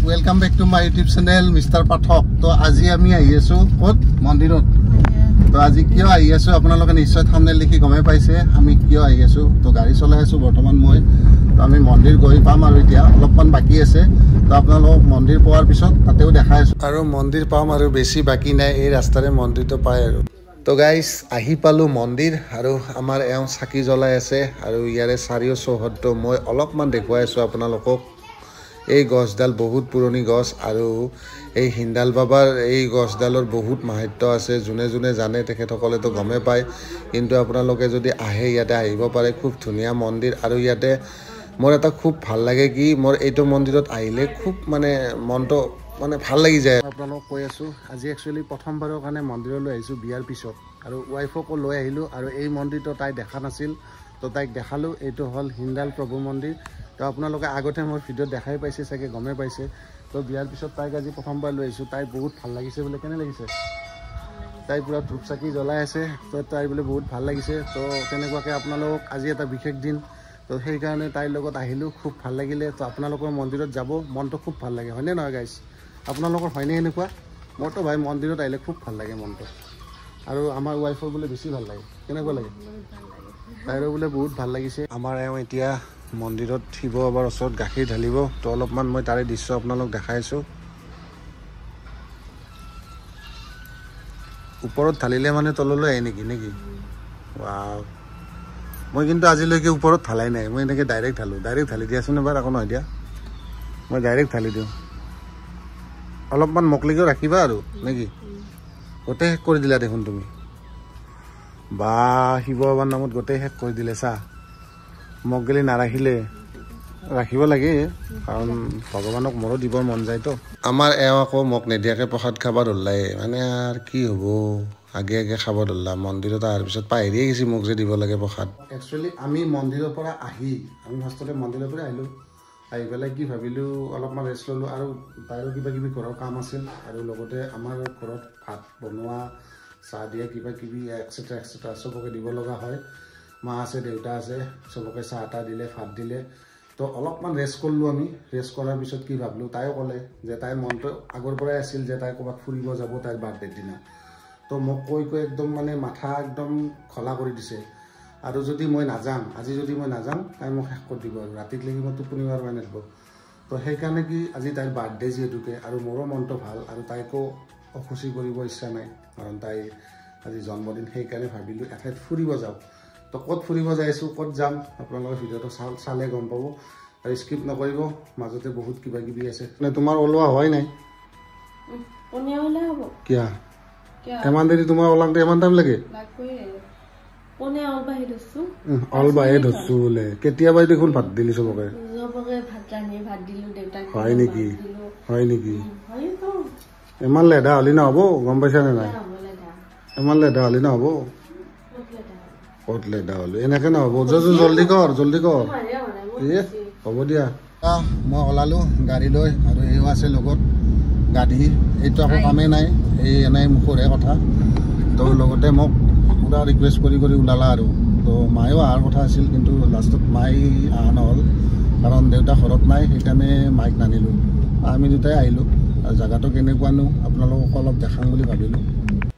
Welcome back to my YouTube channel mister Pathak. তো আজি আমি আহি আছোঁ ক'ত? মন্দিৰত। তো আজি কিয় আহি আছোঁ আপোনালোকে নিশ্চয় থাম্বনেইল দেখি গমেই পাইছে আমি কিয় আহি আছোঁ। তো গাড়ী চলাই আছোঁ বৰ্তমান মই। তো আমি মন্দিৰ গৈ পাম আৰু এতিয়া অলপমান বাকী আছে। তো আপোনালোকক মন্দিৰ পোৱাৰ পিছত তাতেও দেখাই আছোঁ। আৰু মন্দিৰ পাম আৰু বেছি বাকী নাই, এই ৰাস্তাৰে মন্দিৰটো পায় আৰু। তো গাইজ আহি পালোঁ মন্দিৰ আৰু আমাৰ এওঁ চাকি জ্বলাই আছে আৰু ইয়াৰে চাৰিও চৌহদটো মই অলপমান দেখুৱাই আছোঁ আপোনালোকক। এই গছডাল বহুত পুৰণি গছ আৰু এই হিন্দাল বাবাৰ এই গছডালৰ বহুত মাহাত্ম্য আছে। যোনে যোনে জানে তেখেতসকলেতো গমেই পায়, কিন্তু আপোনালোকে যদি আহে ইয়াতে আহিব পাৰে। খুব ধুনীয়া মন্দিৰ আৰু ইয়াতে মোৰ এটা খুব ভাল লাগে কি মোৰ এইটো মন্দিৰত আহিলে খুব মানে মনটো মানে ভাল লাগি যায়। আপোনালোকক কৈ আছোঁ আজি একচুৱেলি প্ৰথমবাৰৰ কাৰণে মন্দিৰলৈ আহিছোঁ বিয়াৰ পিছত আৰু ৱাইফকো লৈ আহিলোঁ আৰু এই মন্দিৰটো তাই দেখা নাছিল, তো তাইক দেখালোঁ। এইটো হ'ল হিন্দাল প্ৰভু মন্দিৰ। তো আপোনালোকে আগতে মোৰ ভিডিঅ'ত দেখাই পাইছে চাগে, গমেই পাইছে। তো বিয়াৰ পিছত তাইক আজি প্ৰথমবাৰ লৈ আহিছোঁ, তাই বহুত ভাল লাগিছে বোলে। কেনে লাগিছে? তাই পূৰা ধূপ চাকি জ্বলাই আছে, তো তাই বোলে বহুত ভাল লাগিছে। তো তেনেকুৱাকৈ আপোনালোক আজি এটা বিশেষ দিন, তো সেইকাৰণে তাইৰ লগত আহিলোঁ, খুব ভাল লাগিলে। তো আপোনালোকৰ মন্দিৰত যাব মনটো খুব ভাল লাগে, হয়নে নহয় গাইজ? আপোনালোকৰ হয়নে এনেকুৱা? মোৰতো ভাই মন্দিৰত আহিলে খুব ভাল লাগে মনটো, আৰু আমাৰ ৱাইফৰ বোলে বেছি ভাল লাগে। কেনেকুৱা লাগে? তাইৰো বোলে বহুত ভাল লাগিছে। আমাৰ এওঁ এতিয়া মন্দিৰত শিৱ বাবাৰ ওচৰত গাখীৰ ঢালিব, তো অলপমান মই তাৰে দৃশ্য আপোনালোক দেখাইছোঁ। ওপৰত ঢালিলে মানে তললৈ আহে নেকি? নেকি? ৱাও, মই কিন্তু আজিলৈকে ওপৰত ঢালাই নাই, মই এনেকৈ ডাইৰেক্ট ঢালোঁ। ডাইৰেক্ট ঢালি দিয়াচোন এবাৰ, আকৌ নহয় দিয়া, মই ডাইৰেক্ট ঢালি দিওঁ। অলপমান মকলিকেও ৰাখিবা আৰু, নেকি? গোটেই শেষ কৰি দিলা দেখোন তুমি। বা শিৱ বাবাৰ নামত গোটেই শেষ কৰি দিলে। চা, মোক গেলি নাৰাখিলে, ৰাখিব লাগে, কাৰণ ভগৱানক মোৰো দিবৰ মন যায়তো। আমাৰ এওঁ আকৌ মোক নিদিয়াকৈ প্ৰসাদ খাব ধৰিলাই, মানে আৰু কি হ'ব, আগে আগে খাব ধৰিলা। মন্দিৰত অহাৰ পিছত পাহৰিয়ে গৈছে মোক যে দিব লাগে প্ৰসাদ। একচুৱেলি আমি মন্দিৰৰ পৰা আহি, আমি ফাৰ্ষ্টতে মন্দিৰৰ পৰা আহিলোঁ, আহি পেলাই কি ভাবিলোঁ অলপমান ৰেষ্ট ল'লোঁ আৰু তাইৰো কিবা কিবি ঘৰৰ কাম আছিল আৰু লগতে আমাৰ ঘৰত ভাত বনোৱা, চাহ দিয়া, কিবা কিবি এক্সেট্ৰা এক্সেট্ৰা চবকে দিব লগা হয়। মা আছে, দেউতা আছে, চবকে চাহ তাহ দিলে, ভাত দিলে। তো অলপমান ৰেষ্ট কৰিলোঁ আমি। ৰেষ্ট কৰাৰ পিছত কি ভাবিলোঁ, তাইও ক'লে যে তাইৰ মনটো আগৰ পৰাই আছিল যে তাই ক'ৰবাত ফুৰিব যাব তাইৰ বাৰ্থডেৰ দিনা। তো মোক কৈ কৈ একদম মানে মাথা একদম খলা কৰি দিছে। আৰু যদি মই নাযাম, আজি যদি মই নাযাম, তাই মোক শেষ কৰি দিব আৰু ৰাতিত লাগি মই টোপনি মাৰিব নাথাকিব। তো সেইকাৰণে কি আজি তাইৰ বাৰ্থডে যিহেতুকে আৰু মোৰো মনটো ভাল আৰু তাইকো অসুচী কৰিব ইচ্ছা নাই, কাৰণ তাইৰ আজি জন্মদিন। সেইকাৰণে ভাবিলোঁ এঠাইত ফুৰিব যাওঁ। তো ক'ত ফুৰিব যাই আছোঁ, ক'ত যাম, আপোনালোকে ভিডিঅ'টো চালে গম পাব আৰু স্কিপ নকৰিব, মাজতে বহুত কিবা কিবি আছে। মানে তোমাৰ ওলোৱা হোৱাই নাই কিয়া? ইমান দেৰি তোমাৰ ওলাওঁতে ইমান টাইম লাগে? অলবাহে ধৰছো বোলে, কেতিয়াবাই দেখোন ভাত দিলি চবকে। হয় নেকি? হয় নেকি? ইমান লেধা হ'লি নহ'ব, গম পাইছা নে নাই? ইমান লেধা হ'লি নহ'ব। ক'ত লেধা হ'লো, এনেকে নহ'ব। জল্দি কৰ, জল্দি কৰ। এ হ'ব দিয়া, মই ওলালো গাড়ী লৈ আৰু এইও আছে লগত গাড়ী। এইটো আকৌ কামেই নাই, এই এনেই মুখৰহে কথা। তো লগতে মোক পূৰা ৰিকুৱেষ্ট কৰি কৰি ওলালা আৰু। তো মায়েও অহাৰ কথা আছিল, কিন্তু লাষ্টত মায়ে অহা নহ'ল, কাৰণ দেউতা ঘৰত নাই, সেইকাৰণে মাইক নানিলোঁ। আমি দুটাই আহিলোঁ। আৰু জেগাটো কেনেকুৱানো আপোনালোকক অলপ দেখাম বুলি ভাবিলোঁ।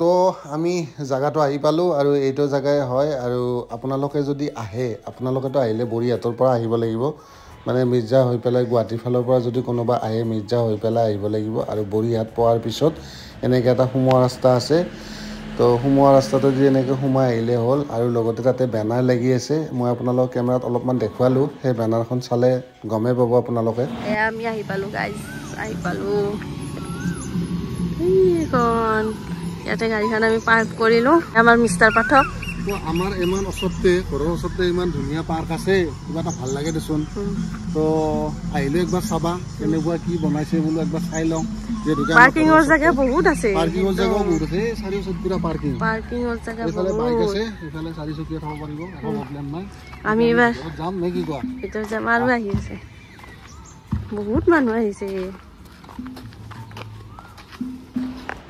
তো আমি জেগাটো আহি পালোঁ আৰু এইটো জেগাই হয়। আৰু আপোনালোকে যদি আহে, আপোনালোকেতো আহিলে বৰিহাটৰ পৰা আহিব লাগিব, মানে মিৰ্জা হৈ পেলাই গুৱাহাটীৰ ফালৰ পৰা যদি কোনোবা আহে মিৰ্জা হৈ পেলাই আহিব লাগিব। আৰু বৰিহাট পোৱাৰ পিছত এনেকৈ এটা সোমোৱা ৰাস্তা আছে, তো সোমোৱা ৰাস্তাটো যদি এনেকৈ সোমাই আহিলে হ'ল। আৰু লগতে তাতে বেনাৰ লাগি আছে, মই আপোনালোকক কেমেৰাত অলপমান দেখুৱালোঁ, সেই বেনাৰখন চালে গমেই পাব আপোনালোকে। আমি আহি পালোঁ গাইজ, আহি পালোঁ। এইখন ইয়াতে গাড়ীখন আমি পাৰ্ক কৰিলোঁ। আমাৰ মিষ্টাৰ পাঠক। আমাৰ ইমান ওচৰতে, ঘৰৰ ওচৰতে ইমান ধুনীয়া পাৰ্ক আছে, কিবা এটা ভাল লাগে দেচোন। তো আহিলে একবাৰ চাবা কেনেকুৱা কি বনাইছে বোলো, একবাৰ চাই লওঁ। পাৰ্কিঙৰ জেগা বহুত আছে, পাৰ্কিঙৰ জেগাও বহুত আছে, চাৰিওচত পুৰা পাৰ্কিং, পাৰ্কিঙৰ জেগা এইফালে বাইক আছে, এইফালে চাৰিচকীয়া থব পাৰিব, একো প্ৰব্লেম নাই। আমি এবাৰ যাম নে কি কোৱা? ভিতৰত যাম। আৰু আহি আছে, বহুত মানুহ আহিছে।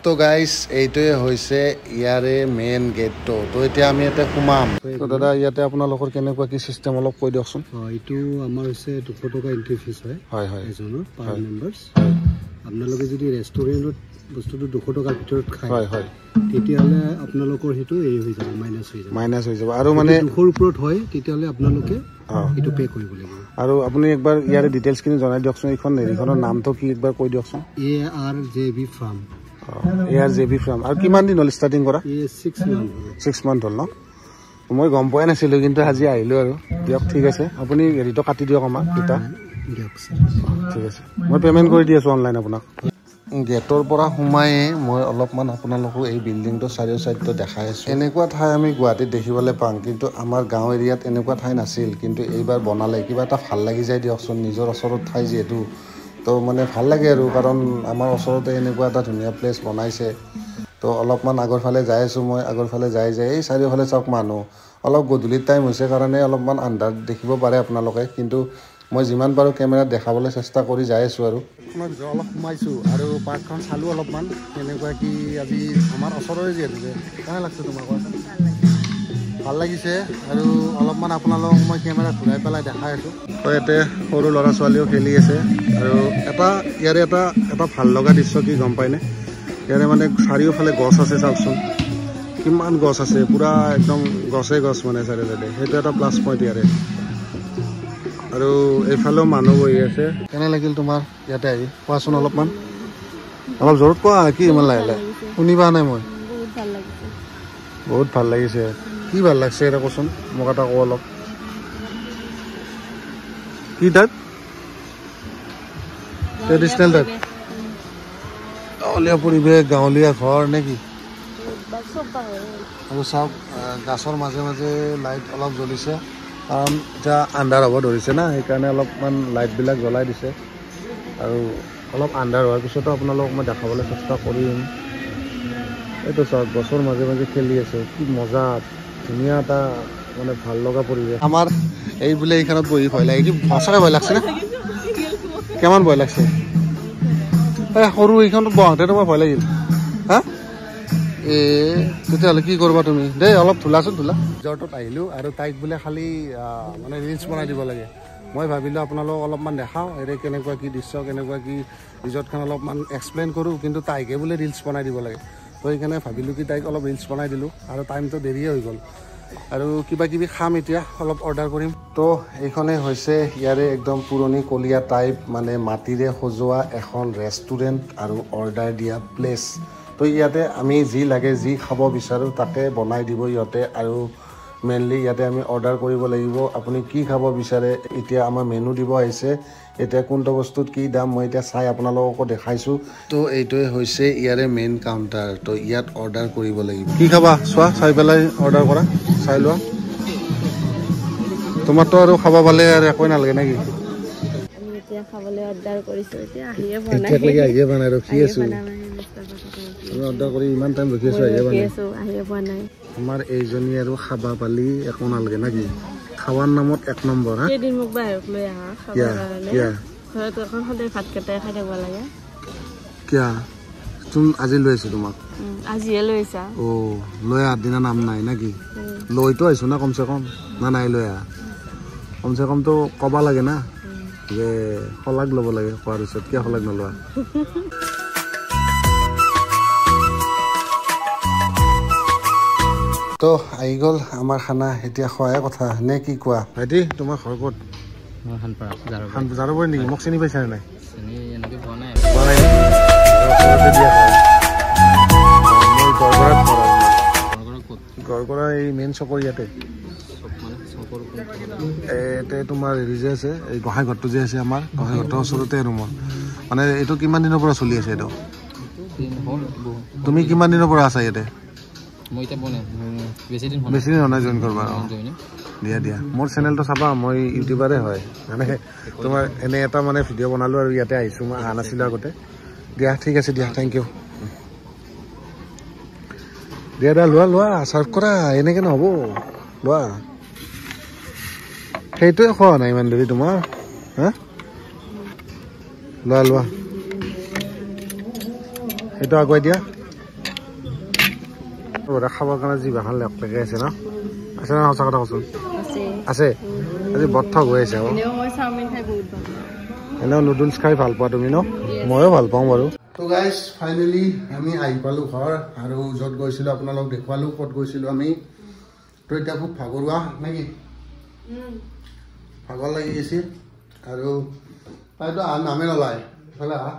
তো গাইজ এইটোৱে হৈছে ইয়াৰে মেইন গেটটো। তো এতিয়া আমি ইয়াতে সোমাম। তো দাদা ইয়াতে আপোনালোকৰ কেনেকুৱা কি চিষ্টেম অলপ কৈ দিয়কচোন। এইটো আমাৰ হৈছে 200 টকা এণ্ট্ৰি ফিজ হয়। হয় হয়, এজনৰ পাৰ মেম্বাৰ্ছ। আপোনালোকে যদি ৰেষ্টুৰেণ্টত বস্তুটো 200 টকাৰ ভিতৰত খায়, হয় হয়, তেতিয়াহ'লে আপোনালোকৰ সেইটো এই হৈ যাব, মাইনাছ হৈ যাব, মাইনাছ হৈ যাব। আৰু মানে 200ৰ ওপৰত হয় তেতিয়াহ'লে আপোনালোকে এইটো পে' কৰিব লাগিব। আৰু আপুনি একবাৰ ইয়াৰে ডিটেইলছখিনি জনাই দিয়কচোন। এইখন হেৰিখনৰ নামটো কি একবাৰ কৈ দিয়কচোন। A R J B farm. A R J B farm. আৰু কিমান দিন হ'ল ষ্টাৰ্টিং কৰা? 6 মান্থ। 6 মান্থ হ'ল ন? মই গম পোৱাই নাছিলোঁ, কিন্তু আজি আহিলোঁ আৰু। দিয়ক ঠিক আছে, আপুনি হেৰিটো কাটি দিয়ক আমাক দুটা। দিয়ক ঠিক আছে, মই পে'মেণ্ট কৰি দি আছোঁ অনলাইন আপোনাক। গেটৰ পৰা সোমায়ে মই অলপমান আপোনালোকক এই বিল্ডিংটো চাৰিও চাইডটো দেখাই আছোঁ। এনেকুৱা ঠাই আমি গুৱাহাটীত দেখিবলৈ পাওঁ, কিন্তু আমাৰ গাঁও এৰিয়াত এনেকুৱা ঠাই নাছিল। কিন্তু এইবাৰ বনালে কিবা এটা ভাল লাগি যায় দিয়কচোন, নিজৰ ওচৰত ঠাই যিহেতু, তো মানে ভাল লাগে আৰু। কাৰণ আমাৰ ওচৰতে এনেকুৱা এটা ধুনীয়া প্লেচ বনাইছে। তো অলপমান আগৰ ফালে যাই আছোঁ মই, আগৰ ফালে যাই যাই এই চাৰিওফালে চাওক মানুহ। অলপ গধূলিৰ টাইম হৈছে কাৰণে অলপমান আন্ধাৰ দেখিব পাৰে আপোনালোকে, কিন্তু মই যিমান পাৰোঁ কেমেৰাত দেখাবলৈ চেষ্টা কৰি যাই আছোঁ। আৰু অলপ সোমাইছোঁ আৰু পাৰ্কখন চালোঁ অলপমান কেনেকুৱা কি। আজি আমাৰ ওচৰৰে যিহেতুকে কেনে লাগছে তোমাৰ কোৱাচোন? ভাল লাগিছে। আৰু অলপমান আপোনালোকক মই কেমেৰা ঘূৰাই পেলাই দেখাই আছোঁ। তো ইয়াতে সৰু ল'ৰা ছোৱালীও খেলি আছে। আৰু এটা ইয়াৰে এটা এটা ভাল লগা দৃশ্য কি গম পায়নে? ইয়াৰে মানে চাৰিওফালে গছ আছে, চাওকচোন কিমান গছ আছে, পূৰা একদম গছে গছ মানে চাৰিও চাইডে। সেইটো এটা প্লাছ পইণ্ট ইয়াৰে। আৰু এইফালেও মানুহ বহি আছে। কেনে লাগিল তোমাৰ ইয়াতে আহি কোৱাচোন অলপমান, অলপ জোৰত কোৱা। কি ইমান লাহে লাহে শুনিবা নাই? মই বহুত ভাল লাগিছে। কি ভাল লাগছে এটা কচোন মোক, এটা কওঁ অলপ। কি টাইপ? ট্ৰেডিশ্যনেল টাইপ, গাঁৱলীয়া পৰিৱেশ, গাঁৱলীয়া ঘৰ নে কি? আৰু চাওক গাছৰ মাজে মাজে লাইট অলপ জ্বলিছে, কাৰণ এতিয়া আন্ধাৰ হ'ব ধৰিছে না, সেইকাৰণে অলপমান লাইটবিলাক জ্বলাই দিছে। আৰু অলপ আন্ধাৰ হোৱাৰ পিছতো আপোনালোকক মই দেখাবলৈ চেষ্টা কৰিম। এইটো চাওক গছৰ মাজে মাজে খেলি আছে, কি মজা, ধুনীয়া এটা মানে ভাল লগা পৰিৱেশ। আমাৰ এই বোলে এইখনত বহি ভয় লাগে। কি সঁচাকৈ ভয় লাগছে না? কিমান ভয় লাগছে? এই সৰু এইখনত বহাওঁতে তোমাৰ ভয় লাগিল? হা, এ তেতিয়াহ'লে কি কৰিবা তুমি? দেই অলপ ধূলাচোন ধূলা। ৰিজৰ্টত আহিলোঁ আৰু তাইক বোলে খালি মানে ৰিলচ বনাই দিব লাগে। মই ভাবিলোঁ আপোনালোকক অলপমান দেখাওঁ ইয়াৰে কেনেকুৱা কি দৃশ্য, কেনেকুৱা কি ৰিজৰ্টখন অলপমান এক্সপ্লেইন কৰোঁ, কিন্তু তাইকে বোলে ৰিলচ বনাই দিব লাগে। তো সেইকাৰণে ভাবিলোঁ কি তাইক অলপ ৰিলচ বনাই দিলোঁ। আৰু টাইমটো দেৰিয়ে হৈ গ'ল। আৰু কিবা কিবি খাম এতিয়া, অলপ অৰ্ডাৰ কৰিম। তো এইখনেই হৈছে ইয়াৰে একদম পুৰণি কলীয়া টাইপ মানে মাটিৰে সজোৱা এখন ৰেষ্টুৰেণ্ট আৰু অৰ্ডাৰ দিয়া প্লেচ। তো ইয়াতে আমি যি লাগে যি খাব বিচাৰোঁ তাকে বনাই দিব ইহঁতে। আৰু মেইনলি ইয়াতে আমি অৰ্ডাৰ কৰিব লাগিব, আপুনি কি খাব বিচাৰে। এতিয়া আমাৰ মেনু দিব আহিছে, এতিয়া কোনটো বস্তুত কি দাম মই এতিয়া চাই আপোনালোককো দেখাইছোঁ। তো এইটোৱে হৈছে ইয়াৰে মেইন কাউণ্টাৰ। তো ইয়াত অৰ্ডাৰ কৰিব লাগিব। কি খাবা চোৱা, চাই পেলাই অৰ্ডাৰ কৰা, চাই লোৱা। তোমাৰতো আৰু খাব পালে আৰু একোৱে নালাগে নেকি? আহিয়ে বনাই ৰখি আছোঁ, অৰ্ডাৰ কৰি ইমান টাইম ৰখি আছোঁ, আহিয়ে পোৱা নাই। আমাৰ এইজনী আৰু খাবা পালি একো নালাগে নেকি? খাৱাৰ নামত এক নম্বৰ। কিয়া তুমি আজি লৈ আহিছো তোমাক? আজিয়ে লৈ আহিছা? অ, লৈ অহাৰ দিনা নাম নাই নেকি? লৈতো আহিছো না কমচে কম, না নাই লৈ আহা? কমচে কমতো ক'বা লাগে না যে শলাগ ল'ব লাগে। কোৱাৰ পিছত কিয় শলাগ নলোৱা? তো আহি গ'ল আমাৰ খানা, এতিয়া খোৱাই কথা নে কি কোৱা? ভাইটি তোমাৰ ঘৰ ক'ত? জাৰবৰী নেকি? মোক চিনি পাইছা নে নাই? গড়গড়া এই মেইন চকৰ ইয়াতে। ইয়াতে তোমাৰ হেৰি যে আছে, এই গোঁসাই ঘৰটো যে আছে আমাৰ, গোঁসাই ঘৰটোৰ ওচৰতে আৰু মোৰ। মানে এইটো কিমান দিনৰ পৰা চলি আছে এইটো? তুমি কিমান দিনৰ পৰা আছা ইয়াতে? বেছি দিন হোৱা নাই জইন কৰবা? দিয়া দিয়া, মোৰ চেনেলটো চাবা, মই ইউটিউবাৰে হয়। মানে তোমাৰ এনে এটা মানে ভিডিঅ' বনালোঁ আৰু ইয়াতে আহিছোঁ, মই অহা নাছিলোঁ আগতে। দিয়া ঠিক আছে দিয়া, thank U. দিয়া দিয়া, লোৱা লোৱা, চাৰ্ভ কৰা, এনেকৈ নহ'ব, লোৱা। সেইটোৱে খোৱা নাই ইমান দেৰি তোমাৰ? হা, লোৱা লোৱা, সেইটো আগুৱাই দিয়া। খাবৰ কাৰণে জিভাখন লেক লেকাই আছে ন? আছে ন? সঁচা কথা কচোন, আছে। আজি বৰ ঠগ হৈ আছে। এনেও নুডলছ খাই ভাল পোৱা তুমি ন? ময়ো ভাল পাওঁ বাৰু। তো গাইজ ফাইনেলি আমি আহি পালোঁ ঘৰ, আৰু য'ত গৈছিলোঁ আপোনালোক দেখুৱালোঁ ক'ত গৈছিলোঁ আমি। তো এতিয়া খুব ভাগৰুৱা নেকি, ভাগৰ লাগি গৈছে। আৰু তাইতো আহাৰ নামে নলয়, ইফালে আহা।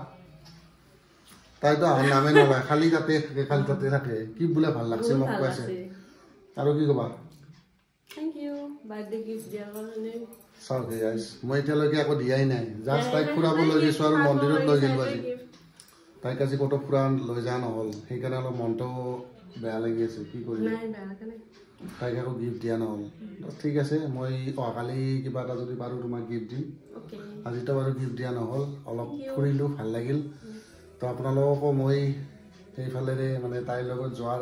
তাইতো আহাৰ নামে নলয়, খালী তাতে থাকে, খালী তাতে থাকে। কি বোলে ভাল লাগছে মোক কৈছে। আৰু কি ক'বা? চাওক গাইজ, মই এতিয়ালৈকে একো দিয়াই নাই, জাষ্ট তাইক ফুৰাব লৈ গৈছোঁ আৰু মন্দিৰত লৈ গ'লোঁ আজি। তাইক আজি ক'তো ফুৰা লৈ যোৱা নহ'ল, সেইকাৰণে অলপ মনটো বেয়া লাগি আছে। কি কৰিম, তাইক একো গিফ্ট দিয়া নহ'ল। ঠিক আছে, মই অহাকালি কিবা এটা যদি পাৰোঁ তোমাক গিফ্ট দিম। আজিতো বাৰু গিফ্ট দিয়া নহ'ল, অলপ ফুৰিলোঁ, ভাল লাগিল। তো আপোনালোককো মই সেইফালেৰে মানে তাইৰ লগত যোৱাৰ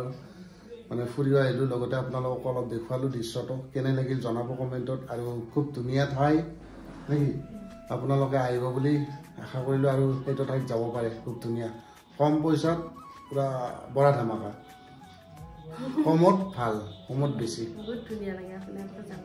মানে ফুৰিও আহিলোঁ, লগতে আপোনালোকক অলপ দেখুৱালোঁ দৃশ্যটো। কেনে লাগিল জনাব কমেণ্টত। আৰু খুব ধুনীয়া ঠাই নেকি, আপোনালোকে আহিব বুলি আশা কৰিলোঁ। আৰু সেইটো ঠাইত যাব পাৰে, খুব ধুনীয়া, কম পইচাত পূৰা বৰা ধামাকা, কমত ভাল, কমত বেছি। বহুত ধুনীয়া লাগে, আপোনালোকে যাব।